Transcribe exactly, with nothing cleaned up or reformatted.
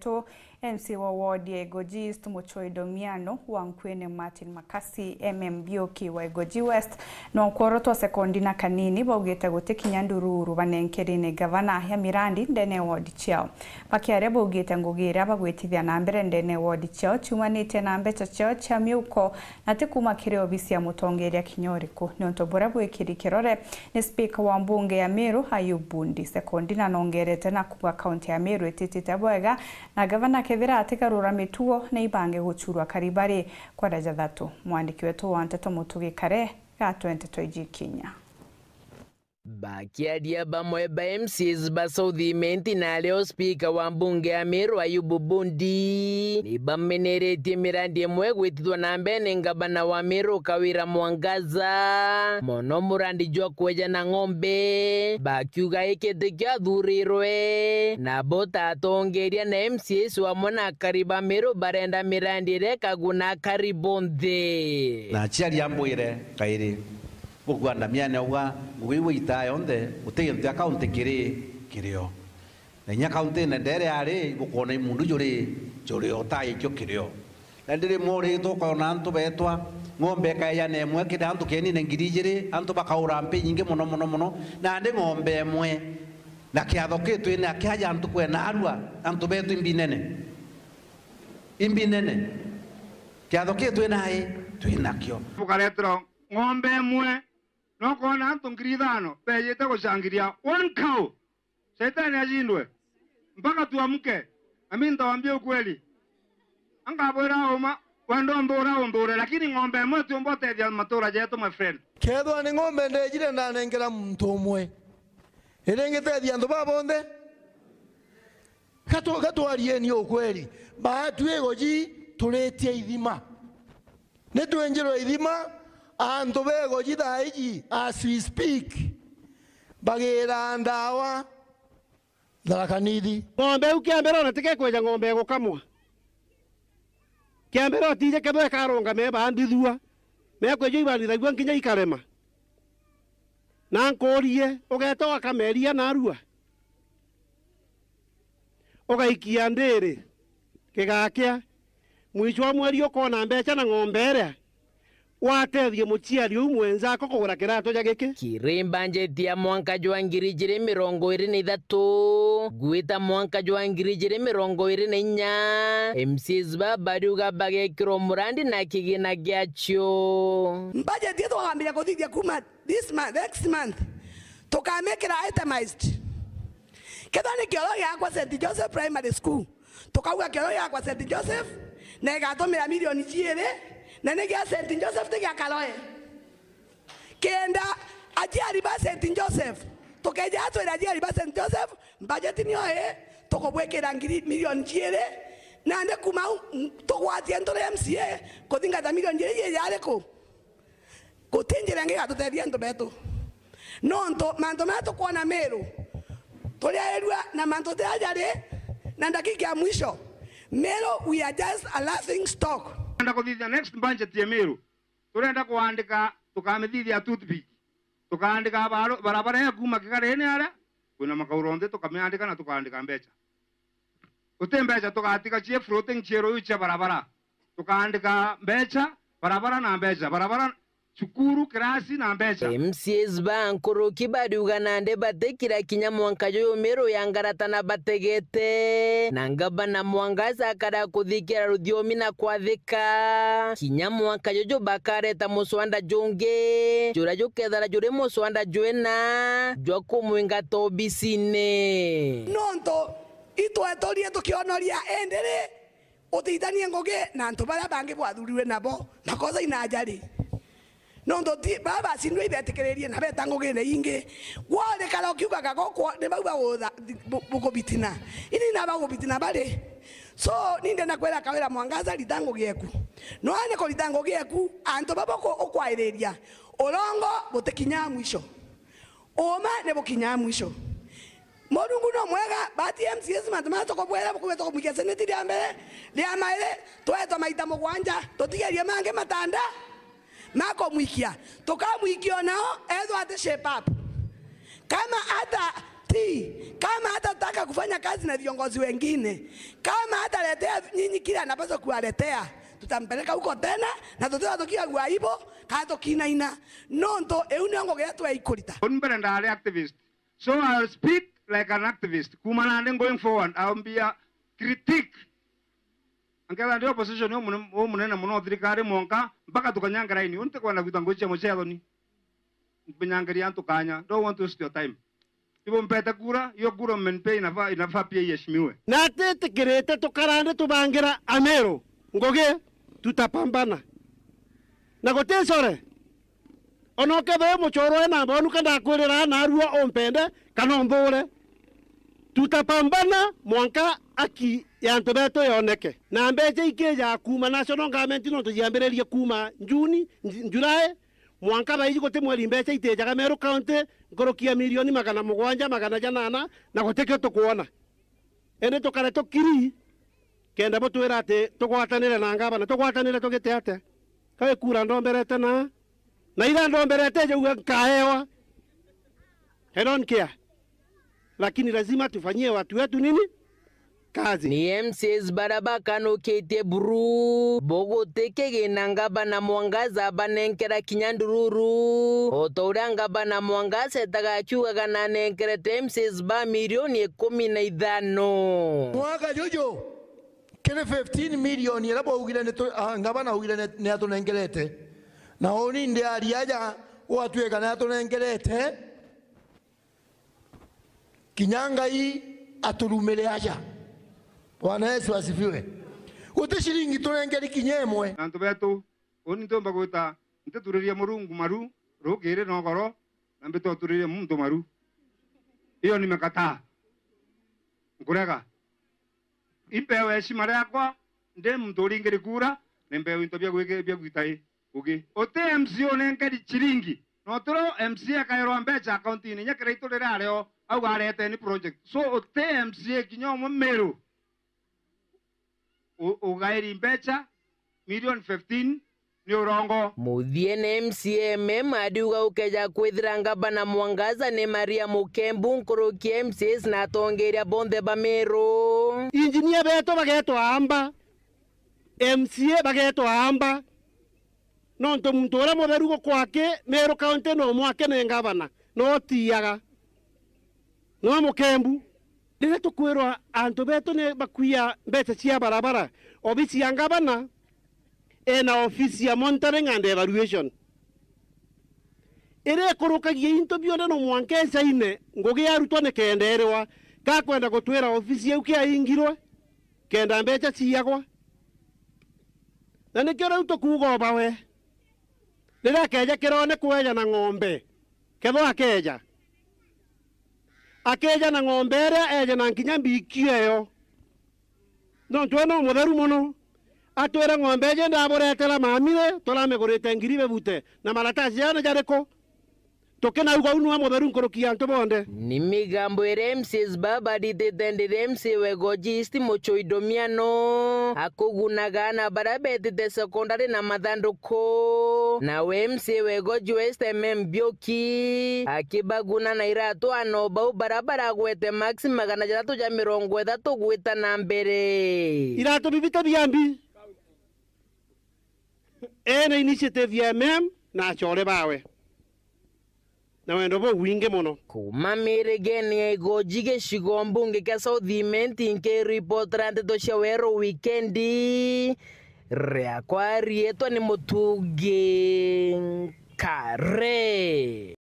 Gatatu, M C A wa ward ya Igoji East, Muchoi Domiano, wa Nkwene Martin Makasi, M M Mbiuki wa Igoji West, na ukworotwa sekondi na kanini baugite gutikinya ndururu banenkeri ni gavana ya mirandi ndene ya ward ciao. Bakiaria baugite ngugi iria bagwitithia na mbere ndene ya ward ciao ciumanitie na mbeca ciao cia miuko na ti kuuma kiri obisi ya mutongeria kinya uriku. Niuntu buria bwikiri kirore ni speaker wa mbunge ya Meru, Ayub Bundi. Sekondi na nongerete na kuuga kaunti ya Meru ititite bwega, na gavana kethira atigarura mitugo na ibange guchurwa karibari kwa daja thatu. Mwandiki wetu wa nteto Mutugi Kare gatwe nteto iji kinya. Bakiaria bamwe ba M C As ba South Imenti na ario speaker wa mbunge ya Meru Ayubu Bundi, ni bameneretie mirandi imwe gwitithwa na mbere ni ngabana wa Meru Kawira Mwangaza, mono murandi jwa kweja na ng'ombe, bakiuga iki tikio athurirwe, nabo ta atongeria na M C As wamwe na akari ba Meru barenda mirandi iria ikaguna akari bonthe. Na aciari ambwire kairi, Bukua Damiani auga, ngugi iu itaa yonthe, guti gintu ya kaunti kiri kirio. Na inya kauntine ndere ari, ibukwona imundu juri, juri o ta ikio kirio. Na ndiri mori tukwona antu betwa, ng'ombe ikaeja na imwe kiri antu kienine ngiri ijiri, antu bakaura mpi nyingi mono, mono, mono, nandi ng'ombe imwe. Na kiatho ki twina kiaja antu kwena arua, antu betu imbi nene. Imbi nene. Kiatho ki twina i, twinakio. Bukaretera ng'ombe imwe, na ukoona antu ngiri ithano beejite gucangiria one cow. Shaitani ashindwe. Mpaka tuamke. Na mimi nitawaambia ukweli. Angabwira uma, wendo nthura unthure, lakini ng'ombe imwe tiumba utethia matura jetu, my friend. Kethwa ni ng'ombe ndejire ndanenkera muntu umwe, iringitethia antu babonthe? Gatu-, gatwarieni ukweli. Baatwi Igoji turitie ithima. Ni twinjirwe ithima, antu ba Igoji thaa iji, as we speak, bagira ndawa Tharaka Nithi. Ng'ombe iu kia mbere ona tikekweja ng'ombe ya gukamwa. Kia mbere otije kethwa ikarungama ibaa ndithua, na ikweja ibandithagua nkinya ikarema. Na nkurie, ugeeta ugakama iria narua? Ugaikia ndiri, kigakia, mwicho wa mweri ukoona mbeca na ng'ombe iria, watethie muciari uu mwenzako kugura kiratu ja giki. Kiri mbanjeti ya mwanka jwa ngiri ijiri mirongo iri na ithatu gwita mwanka jwa ngiri ijiri mirongo iri na inya, M C As baba bariuga bagekirwa murandi na kigina giacio. Mbanjeti yetu twakambiria kuthithia kuuma this month, next month, tukamikira itemized. Kethira ni kioro giakwa Saint Joseph Primary School, tukauga kioro giakwa Saint Joseph, na igatumira milioni ciiri, na ni gia Saint Joseph, ti gia Karoe. Kenda aciari ba Saint Joseph, tukeja twira aciari ba Saint Joseph, mbanjeti nio ii, tukubwikira ngiri, milioni ciiri, nandi kuuma au, tugwatie ntu ri M C A, kuthingata milioni ciiri iji iri ku? Guti njira ingi igatutethia antu betu. Nontu mantu maya tukwona Meru, turiairua na mantu ti aja ri, na ndakika ya mwisho, Meru, we are just a laughing stock. Turenda kuthithia next budget ya Meru, turenda kuandika, tukamithithia toothpick, tukaandika baru-, barabara ya kuuma Kigarene aria kwina makauro nthi, tukamiandika na tukaandika mbeca. Guti mbeca tugatiga cie floating cie ruyu cia barabara. Tukaandika mbeca, barabara na mbeca, barabara, cukuru, kirasi na mbeca. M C As ba nkuruki bariuga nandi batikira kinya mwanka juyu Meru ya ngarata na bategete. Na ngabana Mwangaza akara kuthikira ruthiomi na kwathika. Kinya mwanka juju bakareta muswanda jungi, juria jukethira juri muswanda jwina jwa kumwingata obisine. Nontu itweturie tukionoria, indi ri, utithanie ngugi na antu baria bangi bwathurirwe nabo, makosa inaja ri? Nontu ti, baria bacindwe ibetikiririe na beta ngugine ingi. Gwe urikara ukiugaga gukwa, ni bau bagutha-, bu-, bukubitina. Ini na bagubitina bari. So, ni ndenda kwira Kawira Mwangaza, rita ngugi eku. Nwani kurita ngugi eku, antu baba uku-, ukwairiria. Urongo butikinya mwisho. Uuma ni bukinyaa mwisho. Murungu no mwega, bati M C As mantu maya tukubwera, bukuwe tukumwikia seneti ria mbere, ria mairi, twetwa maita mugwanja, tutigerie mangi matanda, makumwikia. Tukamwikia o nao, ethwa ati shape up. Kama hata ti, kama hatataka kufanya kazi na viongozi wengine, kama Letea nyinyi kile anapaswa kuwaletea. Tutampeleka huko tena, na tutiga tukiagua aibu, kana tukinaina. Nontu iu nio ngugi yetu ya ikurita. Uni mbere ndaari activist. So I'll speak like an activist. Kuuma nandi going forward, I'll be a critic. Angethira ndi opposition umunene, umunene muno thirikari mwanka, mpaka tukanyange raini. Uni ntikwenda gwita ngugi cia mucethoni. Mbinyangiria antu kanya. Don't want to waste your time. Ibo mpete kura, hiyo kura mmenipa inafaa, inafaa pia iheshimiwe. Na titikirite tukarande tubangira Ameru ngugi, tutapambana. Na guti core. Ona ukethira wi muchorwe na mbonu, ka ndakwirira narua umpende kana unthure. Tutapambana mwanka haki ya antu betu yoneke. Na mbecha ikija kuuma national government, nontu ciambiririe kuuma June, July, mwanka thaiji guti mweri mbecha itijaga Meru County nkuruki ya milioni magana mugwanja, magana janana, na gutikio tukwona. Indi tukare tukiri, kenda butwira ati tugwatanire na ngavana. Tugwatanire tugite atia? Kawe kura ndomberete na, na ira ndomberete jauga nkaewa. I don't care. Lakini lazima tufanyie watu wetu nini? Kazi. Ni M C As bara bakanukitie buru, buguti kigina ngavana Mwangaza banenkera kinya ndururu, o ta uria ngavana Mwangaza etaga akiugaga nanenkerete M C As ba milioni ikumi na ithano. Mwaka juju, kiri fifteen million iria bwaugire ni tu-, ah, ngavana augire ni, ni atunenkerete. Na uni ndi aria aja, gwatuika ni atunenkerete. Kinya Ngai aturumire aja. Bwana Yesu asifiwe. Guti ciringi turenkeri kinya imwe. Antu betu, uni ntiumba gwita, ntituririe Murungu maru, rukiri na ugoro, na mbitoturirie muntu maru. Hiyo nimekataa. Nkurega. Impewe heshima riakwa, ndi muntu uringiri kura, nimpewe into bia gwiki-, bia gwita i. Ugi. Uti M C A unenkeri chiringi. No turo M C A akairwa mbecha akaunti-ini, inya kiria itu rirario, auga areteni project. So, uti M C A kinya umwe Meru u-, ugairi mbecha milioni fifteen ni urongo. Muthiene M C A M M adiuga ukeja kwithira ngavana Mwangaza ni Maria Mukembu nkuruki ya M C As na atongeria bonthe ba Meru. Injinia betu bagetwa amba, M C A bagetwa amba, nontu muntu uria mutheru gukwa aki Meru County no mwake ni ngavana, no utiaga. No Mukembu. Riria tukwirwa antu betu ni bakuia mbecha cia barabara, ofisi ya ngavana ena ofisi ya monitoring and evaluation. Iria ikurukagia into bionthe no mwanka icaine ngugi ya arutwa ni kenda irwa, gakwenda gutwira ofisi iu kiaingirwe, kenda mbecha ciagwa. Na nikio riu tukuuga ubawe. Riria akeeja kirone kweja na ng'ombe, kethwa akeeja, akeeja na ng'ombe iria eeje na nkinya mbikio eyo. Nontu we no mutheru mono. Atwire ng'ombe iji ndaburetera mamire, turamigurite ngiri bibute, na maratasi jao ni jariku? Tukinauga uu niwe mutheru nkuruki ya antu bonthe. Ni migambo iria M C As baba baritite ndiri M C A wa Igoji East Muchoi Domiano akugunaga aana baria betite sekondari na mathanduku. Nawe M C A wa Igoji West M M Mbioki akibaguna na iratu aana o bau baria baragwete max magana jathatu ja mirongo ithatu gwita na mbere. Iratu bibite biambi. Ena initiative ya M M na achore bawe na wendo bubwingi mono. Kuuma mirigene ya Igoji gicigo mbunge kia South Imenti, nkiripotera ndeto cia Weru Wikendi, riakwa riitwa ni Mutungi Nkare.